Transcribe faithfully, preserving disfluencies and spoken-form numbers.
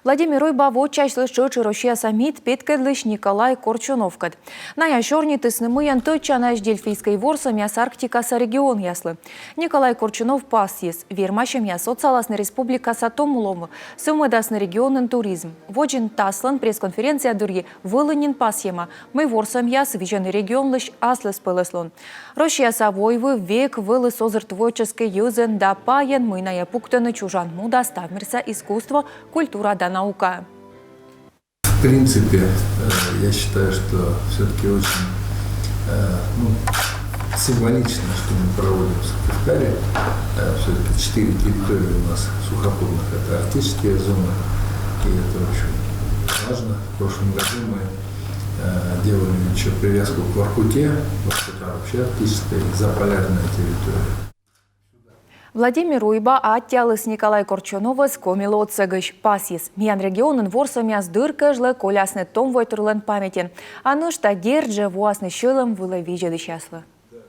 Владимир Уйба вочасьліс тшӧтш Россияса МИД петкӧдлысь Николай Корчуновкӧд. Найӧ сёрнитісны, мыйӧн тӧдчанаӧсь Дельфийскӧй ворсӧмъяс Арктикаса регионъяслы. Николай Корчунов пасйис: вермасьӧмъяс отсаласны республикаса том ловны, сӧвмӧдасны регионын туризм. Водзын таслӧн пресс-конференция дырйи вӧлі нин пасйӧма, мый ворсӧмъяс визьӧны регионлысь аслыспӧлӧслун. Россияса войвыв век вӧлі созыр творческӧй йӧзӧн да пайӧн, мый найӧ пуктӧны чужан муда, ставмерса искусство, культура да наука. В принципе, э, я считаю, что все-таки очень э, ну, символично, что мы проводим в Сыктывкаре. Все-таки четыре территории у нас сухопутных, это арктические зоны, и это очень важно. В прошлом году мы э, делали еще привязку к Воркуте, Воркута вообще арктическая и заполярная территория. Владимир Уйба аттьӧаліс Николай Корчуновӧс Комилы отсӧгысь. Пасйис: миян регионын ворсӧмъяс дыр кежлӧ колясны том войтырлӧн паметьӧн, а нӧшта дерт жӧ воасны сьӧлӧм вылӧ видзӧдысьяслы.